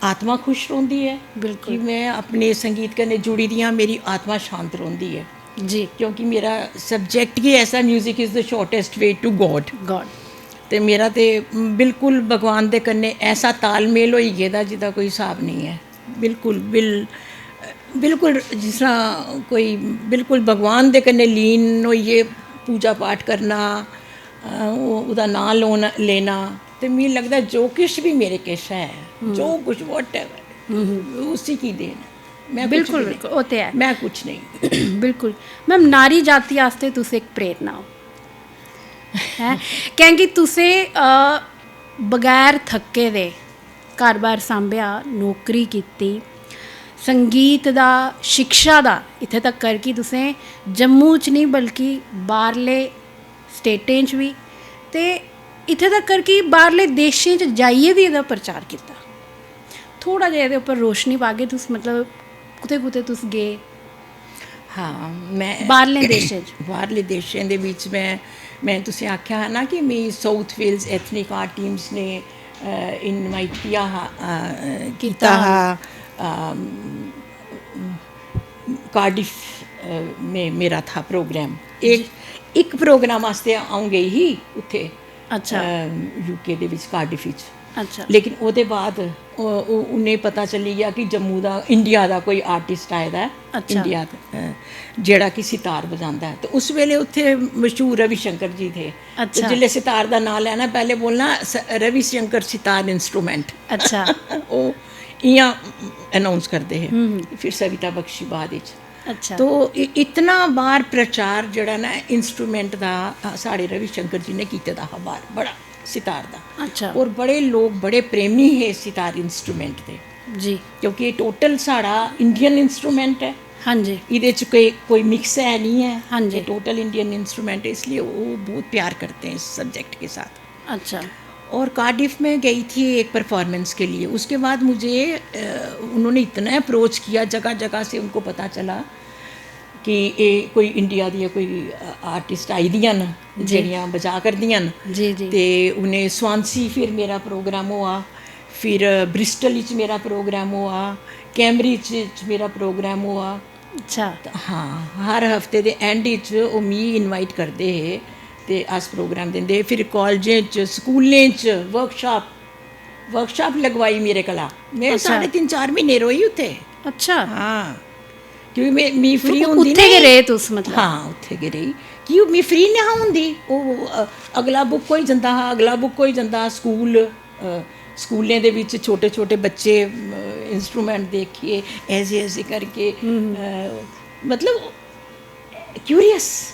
आत्मा खुश रौंह्दी ऐ बिल्कुल। कि मैं अपने संगीत कन्नै जुड़ी दी आं, मेरी आत्मा शांत रौंह्दी ऐ। जी। क्योंकि मेरा सब्जेक्ट गै ऐसा, music is the shortest way to God। God. ते मेरा ते बिल्कुल भगवान दे कन्नै ऐसा तालमेल होई गेदा जिदा कोई स्हाब नहीं ऐ। बिल्कुल, बिल-, बिल्कुल जिस तरह कोई बिल्कुल भगवान दे कन्नै लीन होइयै पूजा पाठ करना, अ, ओह्-, ओह्दा नांऽ लोन-, लेना, ते मिगी लगदा जो किश बी मेरे किश ऐ, जो कुछ, वॉट एवर, उसी की देन। मैं कुछ बिल्कुल, भी नहीं। बिल्कुल, ओह् ते ऐ। मैं कुछ नहीं। बिल्कुल। मैम, नारी जाति आस्तै तुस इक प्रेरणा ओ, हैं? कैंह् कि तुसें, अ, बगैर थक्के दे घर-बार सांभेआ, नौकरी कीती, संगीत दा, शिक्षा दा, इत्थै तक्कर कि तुसें जम्मू च निं बल्कि बाह्रले स्टेटें च बी, ते इत्थै तक्कर कि बाह्रले देशें च जाइयै बी एह्दा प्रचार कीता। थोह्ड़ा जेहा एह्दे उप्पर रोशनी पागे तुस, मतलब, कु'त्थै कु'त्थै तुस गे? हाँ, मैं बाह्रले देशें च। बाह्रले देशें दे बिच मैं, मैं तुसें आखेआ हा ना कि मी South Wales ethnic art teams ने, अ, इनवाइट किया हा, अ, कीता हा, अ, कार्डिफ, अ, में, मेरा था प्रोग्राम। एक, इक प्रोग्राम आस्तै अ'ऊं गेई ही उत्थै, अच्छा। यूके दे बिच, कार्डिफ बिच। अच्छा। लेकिन ओह्दे बाद ओ-, ओ-, उ'नें पता चली गेआ कि जम्मू दा, इंडिया दा कोई आर्टिस्ट आए दा ऐ, अच्छा। इंडिया दा, अ, जेह्ड़ा कि सितार बजांदा ऐ। ते उस बेले उत्थै मशहूर रविशंकर जी थे। अच्छा। ते जिसलै सितार दा नांऽ लैना, पैह्ले बोलना, "स-, रविशंकर सितार इंस्ट्रूमेंट।" अच्छा। ओह् इ'यां अनाउंस करदे हे। फिर सविता बख्शी बाद इच। अच्छा। तो इ-, इतना बार प्रचार जेह्ड़ा ना इंस्ट्रूमेंट दा, अ, साढ़े रविशंकर जी ने कीते दा हा बार, बड़ा सितार दा। अच्छा। और बड़े लोग बड़े प्रेमी हे सितार इंस्ट्रूमेंट दे, जी। क्योंकि एह् टोटल साढ़ा इंडियन इंस्ट्रूमेंट ऐ। हाँ जी। एह्दे च कोई, कोई मिक्स है नहीं है। हाँ जी। ये टोटल इंडियन इंस्ट्रूमेंट है, इसलिए वो बहुत प्यार करते हैं इस सब्जेक्ट के साथ। अच्छा। और कार्डिफ में गई थी एक परफॉर्मेंस के लिए। उसके बाद मुझे, अ, उन्होंने इतना अप्रोच किया, जगह जगह से उनको पता चला कि एह् कोई इंडिया दियां कोई आर्टिस्ट आई दियां न, जी। जेह्ड़ियां बजा करदियां न। जी, जी। ते उ'नें स्वांसी, फिर मेरा प्रोग्राम होआ, फिर ब्रिस्टल च मेरा प्रोग्राम होआ, कैम्ब्रिज च मेरा प्रोग्राम होआ। अच्छा। हां, हर हफ्ते दे एंड च ओह् मी इनवाइट करदे हे ते अस प्रोग्राम दिंदे हे। फिर कालजें च, स्कूलें च वर्कशाप वर्कशाप लगवाई मेरे कोला। में अच्छा। साढ़े तिन्न चार म्हीने रोई उत्थै। अच्छा। हां, क्योंकि में मी फ्री उ- होंदी उत्थै गै नहीं। रेह् तुस, मतलब? हां, उत्थै गै रेही। कि ओह् मी फ्री नेईं हा होंदी। ओह् अ, अगला बुक होई जंदा हा, अगला बुक होई जंदा हा। स्कूल अ, स्कूलें दे बिच छोटे छोटे बच्चे इंस्ट्रूमेंट देखिए, ऐसे ऐसे करके अ, मतलब क्यूरियस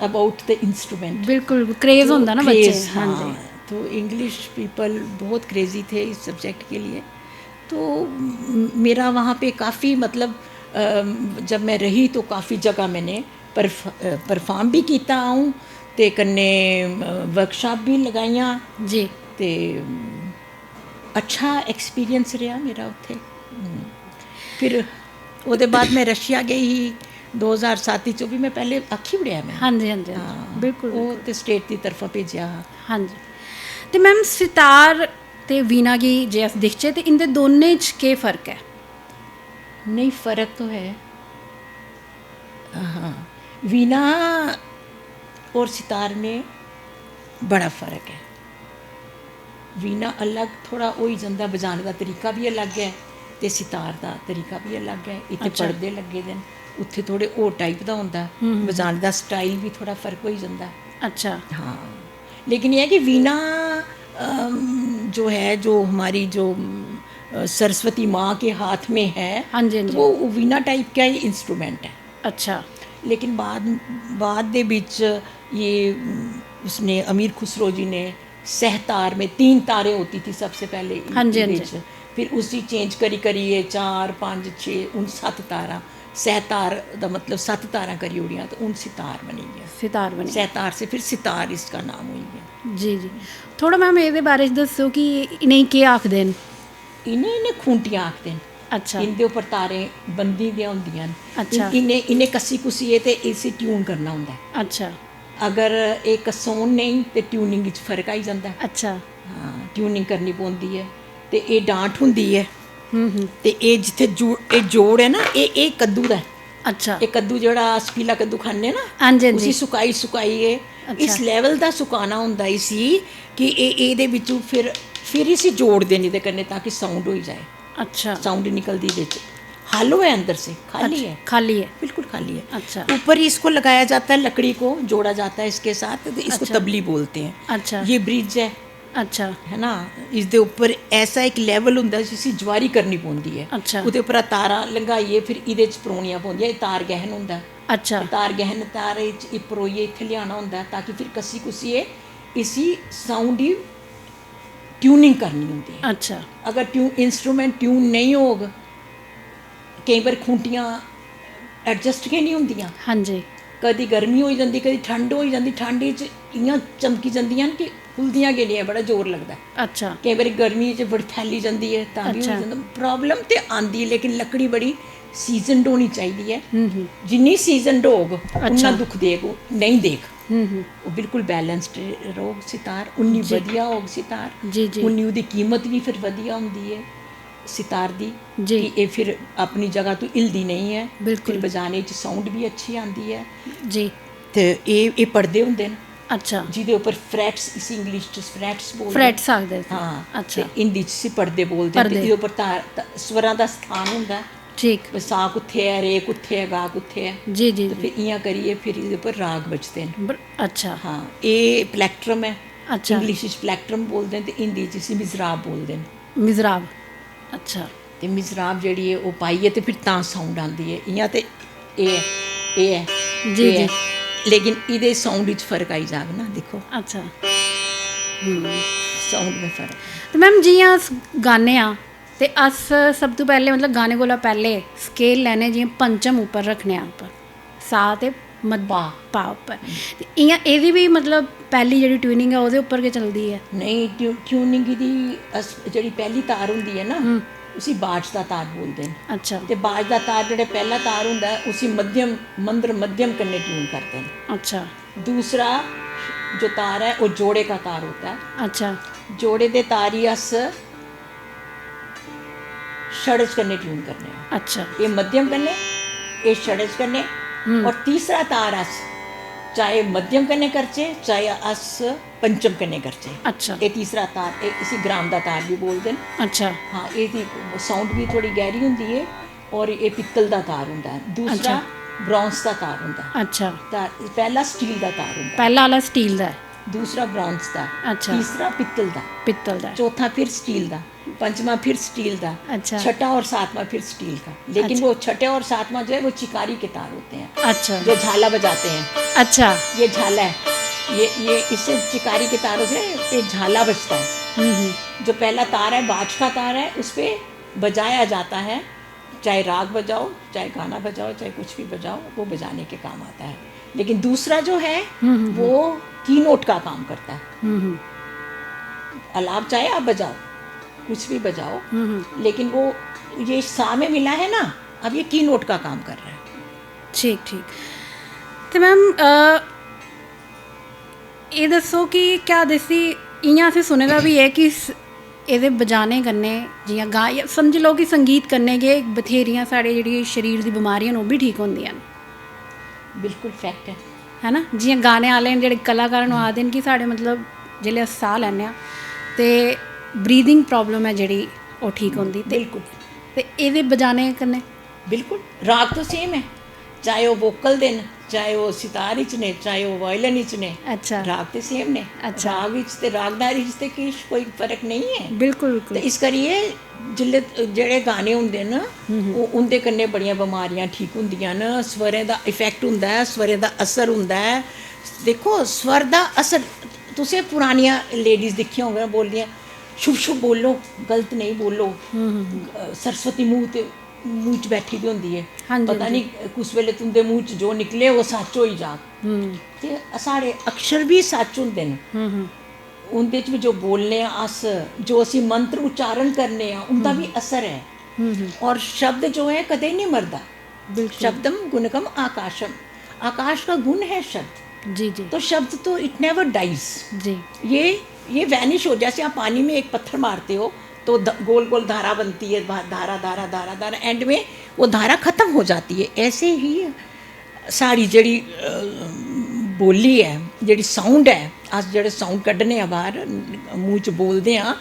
अबाउट द इंस्ट्रूमेंट। बिल्कुल, क्रेज होंदा ना बच्चे। क्रेज, हाँ। तो इंग्लिश पीपल बहुत क्रेजी थे इस सब्जेक्ट के लिए। तो म- मेरा वहाँ पे काफ़ी, मतलब अम, जब मैं रही तो काफ़ी जगह मैंने परफ- अ, परफॉर्म भी कीता आऊँ, ते कन्नै वर्कशॉप भी लगाइयां। जी। ते अम, अच्छा एक्सपीरियंस रेहा मेरा उत्थै। हम्म। फिर ओह्दे बाद मैं रशिया गई ही दो हज़ार सत्त च, ओह् भी मैं पैह्ले आखी ओड़ेआ मैं। हाँ जी, हाँ जी, हाँ जी। हाँ, बिल्कुल, ओह् बिल्कुल। ते स्टेट दी तरफा भेजेआ हा। हाँ जी। ते मैम, सितार ते वीणा गी जे अस दिखचै ते इं'दे दोनें च केह् फर्क ऐ? नहीं, फ़र्क तो है। हाँ, वीणा और सितार में बड़ा फ़र्क ऐ। वीणा अलग थोह्ड़ा होई जंदा, बजाने दा तरीका बी अलग ऐ ते सितार दा तरीका बी अलग ऐ। इत्थै अच्छा। पड़दे लग्गे दे न, उत्थै थोह्ड़े होर टाइप दा होंदा, बजाने दा स्टाइल बी थोह्ड़ा फ़र्क होई जंदा। अच्छा। हाँ, लेकिन यह है कि वीणा अम, जो है, जो हमारी जो अम, अ, सरस्वती माँ के हाथ में है, हाँ जी, हाँ तो जी। वो वीणा टाइप का ही इंस्ट्रूमेंट है। अच्छा। लेकिन बाद बाद दे बिच ये अम, उसने, अमीर खुसरो जी ने सहतार में तीन तारें होती थी सबसे पहले हाँ जी, हाँ ਇਹਦੇ जी। ਚ। फिर उसी चेंज करी करियै चार, पंज, छे, हून सत्त तारां, सहतार दा मतलब सत्त तारां करी ओड़ियां, तो हून सितार बनी गया। सितार बनी। सहतार से फिर सितार इसका नाम हुई गया। जी, जी। थोह्ड़ा मैम, एह्दे बारे च दस्सो कि इ'नेंगी केह् आखदे न? इ'नें इ'नें खूंटियां आखदे न। अच्छा। इं'दे उप्पर तारें बंधी दियां होंदियां न। अच्छा। इ'नें इ'नें कस्सी कुस्सियै ते इसी ट्यून करना होंदा ऐ। अच्छा। अगर एह् कसोन नेईं ते ट्यूनिंग च फर्क आई जंदा ऐ। अच्छा। हां, ट्यूनिंग करनी पौंदी ऐ। ते एह् डांट होंदी ऐ। हम्म, हम्म। ते एह् जित्थै जो एह् जोड़ ऐ ना, एह् एह् कद्दू दा ऐ। अच्छा। एह् कद्दू जेह्ड़ा अस पीला कद्दू खन्ने ना, हां जी, हां जी। उसी सुकाई सुकाइयै अच्छा। इस लेवल दा सुकाना होंदा इसी कि एह् एह्दे बिच्चों फिर फिर इसी जोड़दे न एह्दे कन्नै, ताकि साउंड होई जाए। अच्छा। साउंड निकलदी बिच। हालो है अंदर से, खाली अच्छा, है। खाली है। बिल्कुल खाली है। अच्छा। ऊपर ही इसको लगाया जाता है, लकड़ी को जोड़ा जाता है इसके साथ, तो इसको अच्छा। तबली बोलते हैं। अच्छा। ये ब्रिज है, अच्छा। है ना, इसके ऊपर ऐसा एक लेवल होंदा है जिसी ज्वारी करनी पौंदी है। अच्छा। ओह्दे उप्परा तारां लंघाइयै फिर एह्दे च परोनियां पौंदियां। एह् तार गैहन होंदा ऐ। अच्छा। ते तार गैहन तारे च एह् परोइयै इत्थै लेआना होंदा ऐ, ताकि फिर कस्सी कुस्सियै इसी साउंड दी ट्यूनिंग करनी होंदी ऐ। अच्छा। अगर ट्यू इंस्ट्रूमेंट ट्यून नेईं होग, केईं बारी खूंटियां एडजस्ट गै निं होंदियां। हां जी। कदी गर्मी होई जंदी, कदी ठंड होई जंदी। ठंड च इ'यां चमकी जंदियां न कि खु'लदियां गै निं ऐ, बड़ा जोर लगदा ऐ। अच्छा। केईं बारी गर्मी च बड़ी फैली जंदी ऐ, तां बी अच्छा। होई जंदा। प्रॉब्लम ते आंदी, लेकिन लकड़ी बड़ी सीजनड होनी चाहिदी ऐ। हम्म, हम्म। जिन्नी सीजनड होग, अच्छा। उन्ना दुख देग, ओह् नेईं देग। हम्म, हम्म। ओह् बिल्कुल बैलेंस्ड रौह्ग सितार, उन्नी जी। बधिया होग सितार, जी, जी। उन्नी ओह्दी कीमत बी फिर बधिया होंदी ऐ सितार दी, जी। कि एह् फिर अपनी जगह तो हिलदी नेईं ऐ। बिल्कुल। फिर बजाने च साउंड बी अच्छी आंदी ऐ। जी। ते एह् एह् पड़दे होंदे न, अच्छा। जिदे उप्पर फ्रैट्स, इसी इंग्लिश च फ्रैट्स बोलदे न। फ्रैट्स आखदे न। हां, अच्छा। ते हिंदी च इसी पड़दे बोलदे न। ते पड़दे। एह्दे उप्पर तार, त- स्वरां दा स्थान होंदा ऐ। ठीक। ब- सा कुत्थै ऐ, रे कुत्थै ऐ, गा कुत्थै ऐ। जी, जी, ते जी। फिर इ'यां करियै फिर एह्दे उप्पर राग बजदे न। ब- अच्छा। हां, एह् प्लेक्ट्रम ऐ। अच्छा। इंग्लिश च प्लेक्ट्रम बोलदे न ते हिंदी च इसी मिजराब बोलदे न। मिजराब। अच्छा। ते मिजराब जेह्ड़ी ऐ, ओह् पाइयै ते फिर तां साउंड आंदी ऐ। इ'यां ते एह् ऐ, एह् ऐ, जी, एह् ऐ। जी। लेकिन एह्दे साउंड च फर्क आई जाग ना, दिक्खो। अच्छा। साउंड में फर्क। ते मैम, जि'यां अस गान्ने आं ते अस सब तों पैह्लें, मतलब, गाने कोला पैह्लें स्केल लैने, जि'यां पंचम उप्पर रक्खने आं उप्पर, सा ते मध-, पा। पा उप्पर। ते इ'यां एह्दी बी, मतलब, पैह्ली जेह्ड़ी ट्यूनिंग ऐ, ओह्दे उप्पर गै चलदी ऐ। नेईं, ट्यू- ट्यूनिंग दी अस, जेह्ड़ी पैह्ली तार होंदी ऐ ना, हम्म। उसी बाज दा तार बोलदे न। अच्छा। ते बाज दा तार जेह्ड़ा पैह्ला तार होंदा ऐ, उसी मध्यम, मंद्र मध्यम कन्नै ट्यून करदे न। अच्छा। दूसरा जो तार ऐ, ओह् जोड़े का तार होता है। अच्छा। जोड़े दे तार ही अस षडज कन्नै ट्यून करने आं। अच्छा। एह् मध्यम कन्नै, एह् षडज कन्नै। हम्म। और तीसरा तार अस चाहे मध्यम कन्नै करचै, चाहे अस पंचम कन्नै करचै। अच्छा। एह् तीसरा तार, एह्, इसी ग्राम दा तार बी बोलदे न। अच्छा। हाँ, एह्दी साउंड बी थोड़ी गैह्री होंदी ऐ। और एह् पित्तल दा तार होंदा ऐ। दूसरा अच्छा। ब्रॉन्ज दा तार होंदा ऐ। अच्छा। तार, पैह्ला स्टील दा तार होंदा ऐ। पैह्ला आह्ला स्टील दा ऐ। दूसरा ब्रॉन्ज दा। अच्छा। तीसरा पित्तल दा। पित्तल दा। चौथा फिर स्टील दा। पंचवा फिर स्टील का। अच्छा। छठा और सातवां फिर स्टील का। लेकिन अच्छा। वो छठे और सातवां जो है, वो चिकारी के तार होते हैं, अच्छा। जो झाला बजाते हैं। अच्छा। ये झाला है, ये ये इससे चिकारी के तारों से ये झाला बजता है। हम्म, हम्म। जो पहला तार है, बाज का तार है, उस पे बजाया जाता है। चाहे राग बजाओ, चाहे गाना बजाओ, चाहे कुछ भी बजाओ, वो बजाने के काम आता है। लेकिन दूसरा जो है, हम्म, हम्म, वो की नोट का काम करता है। हम्म, हम्म। आलाप चाहे आप बजाओ, कुछ भी बजाओ, हम्म, हम्म। लेकिन वो ये सा में मिला है ना, अब ये की नोट का काम कर रहा है। ठीक, ठीक। ते मैम, अ, एह् दस्सो कि क्या आखदे इसी, इ'यां असें सुने दा बी ऐ कि स-, एह्दे बजाने कन्नै जि'यां गा-, समझी लैओ कि संगीत कन्नै गै बथ्हेरियां साढ़े जेह्ड़ी शरीर दी बमारियां न, ओह् बी ठीक होंदियां न। बिल्कुल फैक्ट है। है ना? जि'यां गाने आह्ले न, जेह्ड़े कलाकार न, ओह् आखदे न कि साढ़े, मतलब, जेल्लै अस साह् लैन्ने आं ते ब्रीदिंग प्रॉब्लम ऐ जेह्ड़ी, ओह् ठीक होंदी। ते बिल्कुल। ते एह्दे बजाने कन्नै? बिल्कुल, राग तो सेम है, चाहे ओह् वोकल दे न, चाहे ओह् सितार इच ने, चाहे ओह् वायलिन इच ने। अच्छा। राग ते सेम ने। अच्छा। राग इच ते रागदारी इच ते किश कोई फर्क नहीं है। बिल्कुल, ते बिल्कुल। इस करियै जिल्लै जेह्ड़े गाने होंदे न, हम्म, हम्म। ओह्, उं'दे कन्नै बड़ियां बमारियां ठीक होंदियां न। स्वरें दा इफैक्ट होंदा ऐ, स्वरें दा असर होंदा ऐ। दिक्खो, स्वर दा असर, तुसें पुरानियां लेडीज दिक्खियां होङन बोलदियां, "शुभ शुभ बोलो, गलत नेईं बोलो।" हम्म, हम्म। अ, सरस्वती मूंह ते, मूंह च बैठी दी होंदी ऐ। हां जी, पता हां जी। निं कुस बेल्लै तुं'दे मूंह च जो निकले, ओह् सच्च होई जाग। हम्म। ते साढ़े अक्षर बी सच्च होंदे न। हम्म, हम्म। उं'दे च बी जो बोलने आं अस, जो असी मंत्र उच्चारण करने आं, उं'दा बी असर ऐ। हम्म, हम्म। और शब्द जो है, कदें नहीं मरदा। बिल्कुल। शब्दम गुणकम आकाशम, आकाश का गुण है शब्द। जी, जी। तो शब्द तो it never dies। जी। ये, ये वैनिश हो, जैसे आप पानी में एक पत्थर मारते हो, तो ध-, गोल गोल धारा बनती है, धा-, धारा, धारा, धारा, धारा, एंड में वो धारा खत्म हो जाती है। ऐसे ही साढ़ी जेह्ड़ी, अ, बोल्ली ऐ, जेह्ड़ी साउंड ऐ, अस जेह्ड़े साउंड कड्ढने आं बाह्र, मूंह च बोलदे आं,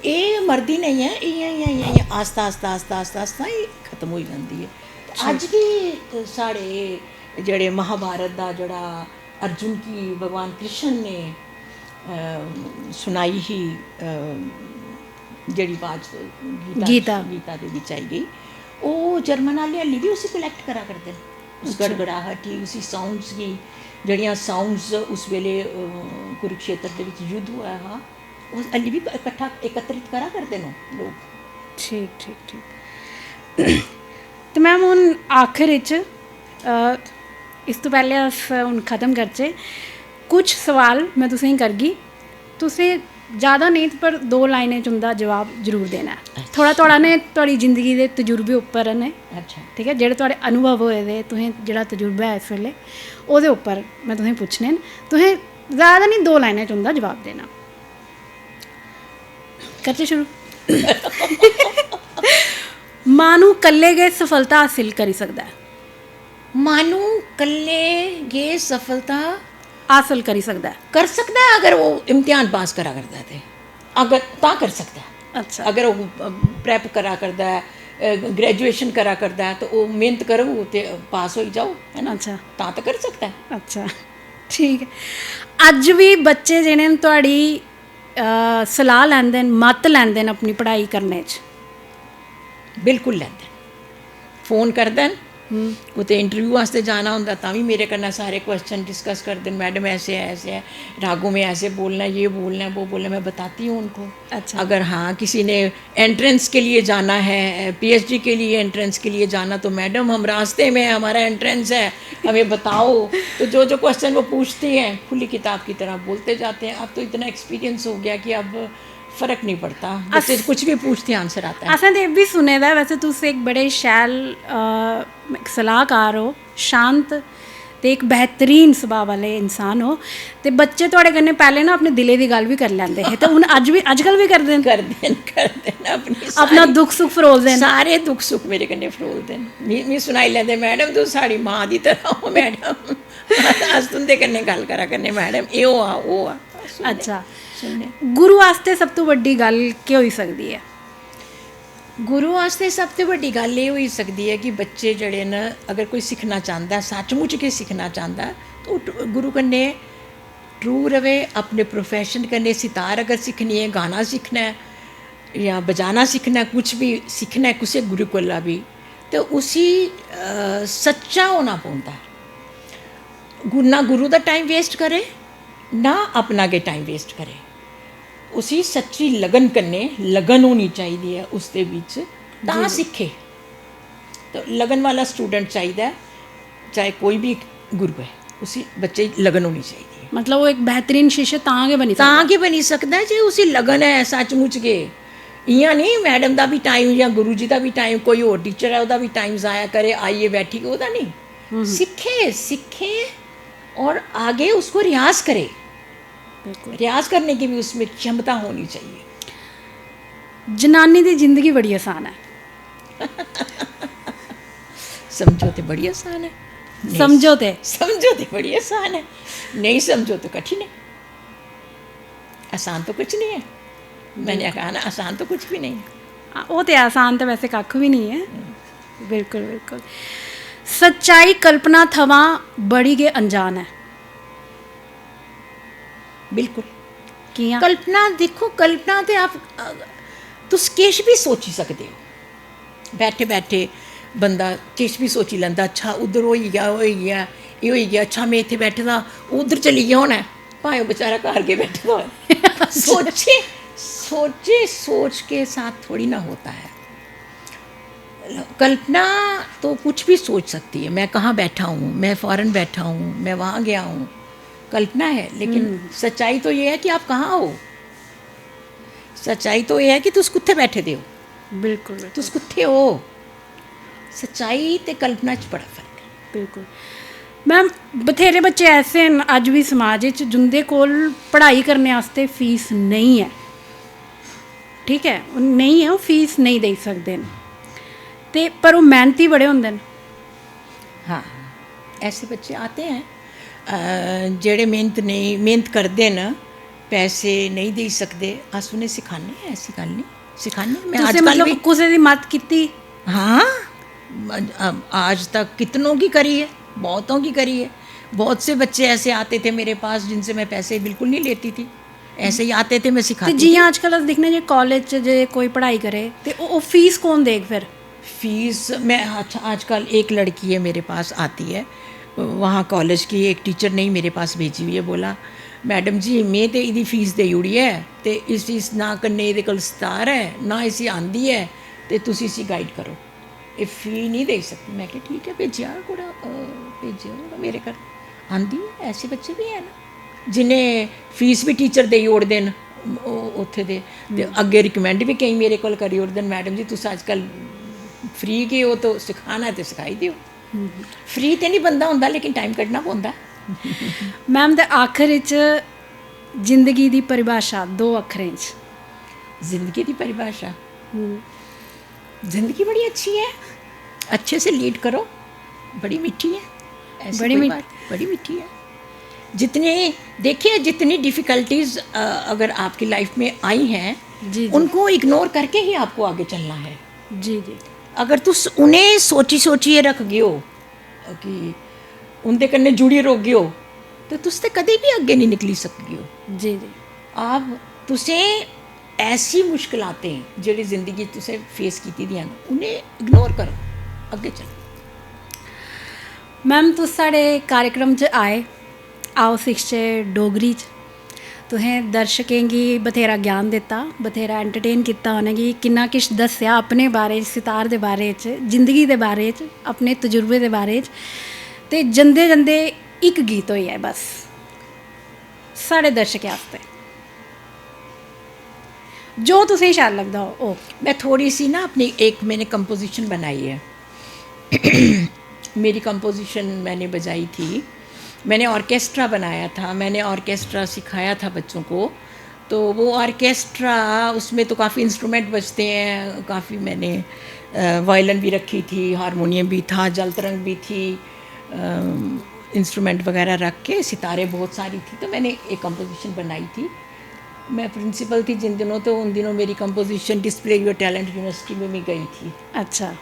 एह् मरदी नेईं ऐ, इ'यां, इ'यां, इ'यां, इ'यां आस्ता, आस्ता, आस्ता, आस्ता, आस्ता एह् खत्म होई जंदी ऐ। ते अज्ज बी साढ़े जेह्ड़े महाभारत दा जेह्ड़ा अर्जुन गी भगवान कृष्ण ने, अ, सुनाई ही, अ, जेह्ड़ी बाज गीता, गीता। गीता दे बिच आई गई, ओह् जर्मन आह्ले हल्ली बी उसी कलैक्ट करा करदे न। उस अच्छा। गड़गड़ाहट ही, उसी साउंड्स गी, जेह्ड़ियां साउंड्स उस बेले, अ, कुरुक्षेत्र दे बिच युद्ध होआ हा, ओह् हल्ली बी इकट्ठा, एकत्रित करा करदे न लोक। ठीक, ठीक, ठीक। ते मैम, हून आखिर इच, अ, इस तों पैह्लें अस हून खत्म करचै, कुछ सवाल में तुसेंगी करगी, तुसें ज़्यादा नेईं पर दो लाइनें च उं'दा जवाब जरूर देना ऐ। अच्छा। थोह्ड़ा, थुआढ़ा ने, थुआढ़ी जिंदगी दे तजुर्बे उप्पर न, अच्छा। ठीक ऐ, जेह्ड़े थुआढ़े अनुभव होए दे, तुसें जेह्ड़ा तजुर्बा ऐ इस बेल्लै, ओह्दे उप्पर में तुसेंगी पुच्छने न। तुसें ज़्यादा नेईं, दो लाइनें च उं'दा जवाब देना। करचै शुरू? माह्नू कल्ले गै सफलता हासल करी सकदा ऐ। माह्नू कल्ले गै सफलता हासल करी सकदा ऐ। कर सकदा ऐ अगर ओह् इम्तिहान पास करा करदा ऐ ते, अगर तां कर सकदा ऐ। अच्छा। अगर ओह्, अ, प्रैप करा करदा ऐ, अ, ग्रेजुएशन करा करदा ऐ, ते ओह् मेह्नत करग ते पास होई जाओ, है ना? अच्छा। तां ते कर सकदा ऐ। अच्छा, ठीक ऐ। अज्ज बी बच्चे जेह्ड़े न, थुआढ़ी, अ, सलाह् लैंदे न, मत्त लैंदे न अपनी पढ़ाई करने च? बिल्कुल लैंदे न। फोन करदे न, हम्म। कुतै इंटरव्यू आस्तै जाना होंदा, तां बी मेरे कन्नै सारे क्वेश्चन डिस्कस करदे न, "मैडम, ऐसे है, ऐसे है, रागों में ऐसे बोलना है, ये बोलना है, वो बोलना है।" मैं बताती हूँ उनको। अच्छा। अगर हाँ, किसी ने एंट्रेंस के लिए जाना है, पीएचडी के लिए एंट्रेंस के लिए जाना, तो, "मैडम, हम रास्ते में हैं, हमारा एंट्रेंस है, हमें बताओ।" तो जो जो क्वेश्चन वो पूछते हैं, खुली किताब की तरह बोलते जाते हैं। अब तो इतना एक्सपीरियंस हो गया कि अब फर्क नहीं पड़ता, बच्चे कुछ भी पूछते हैं, आंसर आता है। असें ते एह् बी सुने दा ऐ, वैसे तुस इक बड़े शैल अ, इक सलाहकार ओ, शांत ते इक बेहतरीन सुभाऽ आह्ले इंसान ओ। ते बच्चे थुआढ़े कन्नै पैह्लें ना अपने दिलै दी गल्ल बी करी लैंदे हे, ते हून अज्ज बी, अज्जकल बी करदे न। करदे न, करदे न अपनी अपना सारी, दुख सुख फरोलदे न। सारे दुख सुख मेरे कन्नै फरोलदे न। मी मी सनाई लैंदे, "मैडम, तुस साढ़ी मां दी तरह ओ मैडम, अस तुं'दे कन्नै गल्ल करा करने मैडम, एह् होआ, ओह् होआ।" सुनने, अच्छा। सुनने। गुरु आस्तै सब तू बड्डी गल्ल केह् होई सकदी ऐ? गुरु आस्तै सब तू बड्डी गल्ल एह् होई सकदी ऐ कि बच्चे जेह्ड़े न, अगर कोई सिक्खना चांह्दा ऐ, सचमुच गै सिक्खना चांह्दा ऐ, ते ओह् ट-, गुरु कन्नै ट्रू र'वै। अपने प्रोफैशन कन्नै, सितार अगर सिक्खनी ऐ, गाना सिक्खना ऐ जां बजाना सिक्खना ऐ, कुछ बी सिक्खना ऐ कुसै गुरु कोला बी, ते उसी अ, सच्चा होना पौंदा ऐ। गु-, ना गुरु दा टाइम वेस्ट करे, ना अपना गै टाइम वेस्ट करे। उसी सच्ची लगन कन्नै, लगन होनी चाहिदी ऐ उसदे बिच, तां सिक्खे। ते लगन वाला स्टूडेंट चाहिदा ऐ, चाहे कोई बी गुरु ऐ, उसी बच्चे गी लगन होनी चाहिदी ऐ। मतलब, ओह् इक बेहतरीन शिष्य तां गै बनी तां सकदा। गै बनी सकदा ऐ जे उसी लगन ऐ सचमुच गै। इ'यां निं, मैडम दा बी टाइम जां गुरु जी दा बी टाइम, कोई होर टीचर ऐ, ओह्दा बी टाइम जाया करे, आइयै बैठी, ओह्दा निं। सिक्खे, सीखे और आगे उसको रियाज करे। बिल्कुल। रियाज करने की भी उसमें क्षमता होनी चाहिए। जनानी दी जिंदगी बड़ी आसान ऐ। समझो ते बड़ी आसान ऐ। नेईं, समझो ते। समझो ते बड़ी आसान ऐ, नहीं समझो तो कठिन है। आसान तो कुछ नहीं है। मैंने कहा ना, आसान तो कुछ भी नहीं है। हां, ओह् ते आसान ते वैसे कक्ख बी निं ऐ। बिल्कुल, बिल्कुल। सच्चाई कल्पना थमां बड़ी गै अनजान ऐ। बिल्कुल। कि'यां? कल्पना, दिक्खो, कल्पना ते आप, अ, तुस किश बी सोची सकदे ओ। बैठे बैठे बंदा किश बी सोची लैंदा, "अच्छा, उद्धर होई गेआ, होई गेआ, एह् होई गेआ, अच्छा, में इत्थै बैठे दा, ओह् उद्धर चली गेआ होना ऐ", भाएं ओह् बेचारा घर गै बैठे दा होऐ। सोचे, सोचे, सोच के साथ थोड़ी ना होता है। कल्पना तो कुछ भी सोच सकती है, "मैं कहाँ बैठा हूँ, मैं फॉरेन बैठा हूँ, मैं वहाँ गया हूँ", कल्पना है, लेकिन सच्चाई तो ये है कि आप कहाँ हो। सच्चाई तो ये है कि तुस कुत्थै बैठे दे हो, बिल्कुल, बिल्कुल। तुस कुत्थै हो। सच्चाई ते कल्पना च बड़ा फर्क ऐ। बिल्कुल। मैम, बथेरे बच्चे ऐसे न अज्ज बी समाज च, जिं'दे कोल पढ़ाई करने आस्तै फीस नेईं ऐ। ठीक ऐ, ओह् नेईं ऐ, ओह् फीस नेईं देई सकदे न, ते पर ओह् मैह्नती बड़े होंदे न। हाँ, ऐसे बच्चे आते हैं, अ, जेह्ड़े मेहनत नेईं, मेहनत करदे न, पैसे नेईं देई सकदे, अस उ'नें सिखाने आं, ऐसी गल्ल निं, सिखाने आं। में तुसें अजकल मतलब बी कुसै दी मदद कीती? हाँ, अ-, अ-, आज तक कितनों की करी है, बहुतों की करी है। बहुत से बच्चे ऐसे आते थे मेरे पास जिनसे मैं पैसे बिल्कुल नहीं लेती थी, ऐसे ही आते थे, मैं ते सिखाती थी। जि'यां अजकल अस दिक्खने जे कालेज च जे कोई पढ़ाई करे ते ओह् ओह् फीस कौन देग फिर? फीस, मैं, अच्छा, आजकल एक लड़की है मेरे पास आती है, वहाँ कॉलेज की एक टीचर ने ही मेरे पास भेजी हुई है, बोला, "मैडम जी, मैं ते इदी फीस देई ओड़ी ऐ, ते इस, इस ना कन्नै इदे कोल सितार ऐ, ना इसी आंदी ऐ, ते तुस इसी गाइड करो, एह् फी नहीं देई सकदी।" मैं कहा, "ठीक है, भेजेआ करो, अ, भेजेआ करो मेरे घर।" आंदी ऐ, ऐसे बच्चे भी हैन जि'नें फीस बी टीचर देई ओड़दे न, ओह् उत्थै दे, ते अग्गें रिकमेंड बी केईं मेरे कोल करी ओड़दे न, "मैडम जी, तुस अजकल फ्री गै ओ, तो सिखाना ऐ ते सखाई देओ।" फ्री ते नहीं बंदा होंदा, लेकिन टाइम कड्ढना पौंदा। मैम, ते आखिर च जिंदगी दी परिभाशा दो अक्खरें च। जिंदगी दी परिभाशा, जिंदगी बड़ी अच्छी है, अच्छे से लीड करो, बड़ी मिट्ठी है, ऐसी बड़ी कोई मिठ- बात, बड़ी मिट्ठी है। जितने, देखिए, जितनी डिफिकल्टीज अगर आपकी लाइफ में आई हैं, जी, जी। उनको इग्नोर करके ही आपको आगे चलना है। जी, जी। अगर तुस उ'नें सोची सोचियै रखगे ओ कि उं'दे कन्नै जुड़ी रौह्गे ओ, ते तुस ते कदें बी अग्गें निं निकली सकगे ओ। जी, जी। आप, तुसें ऐसी मुश्कलातें जेह्ड़ी जिंदगी च तुसें फेस कीती दियां न, उ'नें इग्नोर करो, अग्गें चलो। मैम, तुस साढ़े कार्यक्रम च आए, आओ सिखचै डोगरी च। तुसें दर्शकें गी बथेरा ज्ञान दित्ता, बथेरा एंटरटेन कीता, उ'नेंगी किन्ना किश दस्सेआ अपने बारे च, सितार दे बारे च, जिंदगी दे बारे च, अपने तजुर्बे दे बारे च। ते जंदे जंदे इक गीत होई जाए बस साढ़े दर्शकें आस्तै। जो तुसेंगी शैल लगदा हो, ओह्। मैं थोड़ी सी ना अपनी एक मैंने कंपोजिशन बनाई है। मेरी कंपोजिशन मैंने बजाई थी, मैंने ऑर्केस्ट्रा बनाया था, मैंने ऑर्केस्ट्रा सिखाया था बच्चों को। तो वो ऑर्केस्ट्रा, उसमें तो काफ़ी इंस्ट्रूमेंट बजते हैं, काफ़ी मैंने वायलिन भी रखी थी, हारमोनियम भी था, जल तरंग भी थी, इंस्ट्रूमेंट वगैरह रख के, सितारें बहुत सारी थी। तो मैंने एक कंपोजिशन बनाई थी। मैं प्रिंसिपल थी जिन दिनों, तो उन दिनों मेरी composition display your talent university में भी गई थी। अच्छा।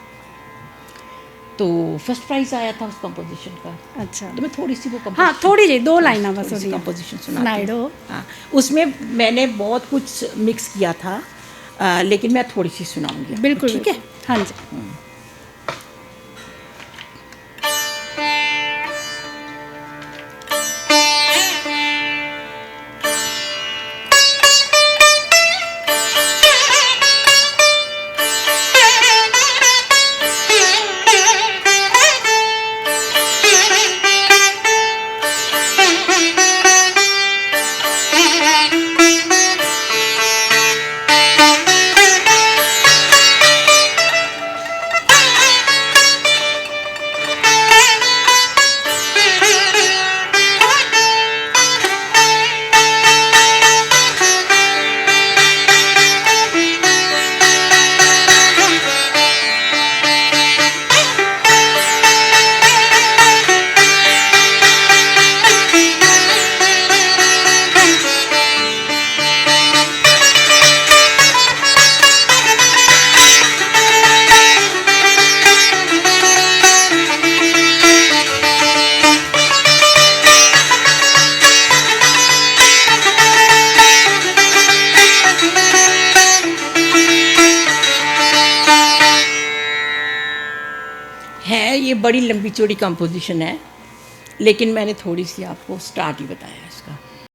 तो फर्स्ट प्राइज आया था उस कंपोजिशन का। अच्छा। तो मैं थोड़ी सी वो हाँ, composition थोड़ी जी, दो लाइनां बस थोड़ी सी ओह्दियां। कंपोजिशन सुनाई सुनाई दो। हाँ, उसमें मैंने बहुत कुछ मिक्स किया था, अ, लेकिन मैं थोड़ी सी सुनाऊंगी। बिल्कुल, ठीक है। बिल्कुल। हाँ जी। है, ये बड़ी लंबी चौड़ी कंपोजिशन है, लेकिन मैंने थोड़ी सी आपको स्टार्ट ही बताया इसका।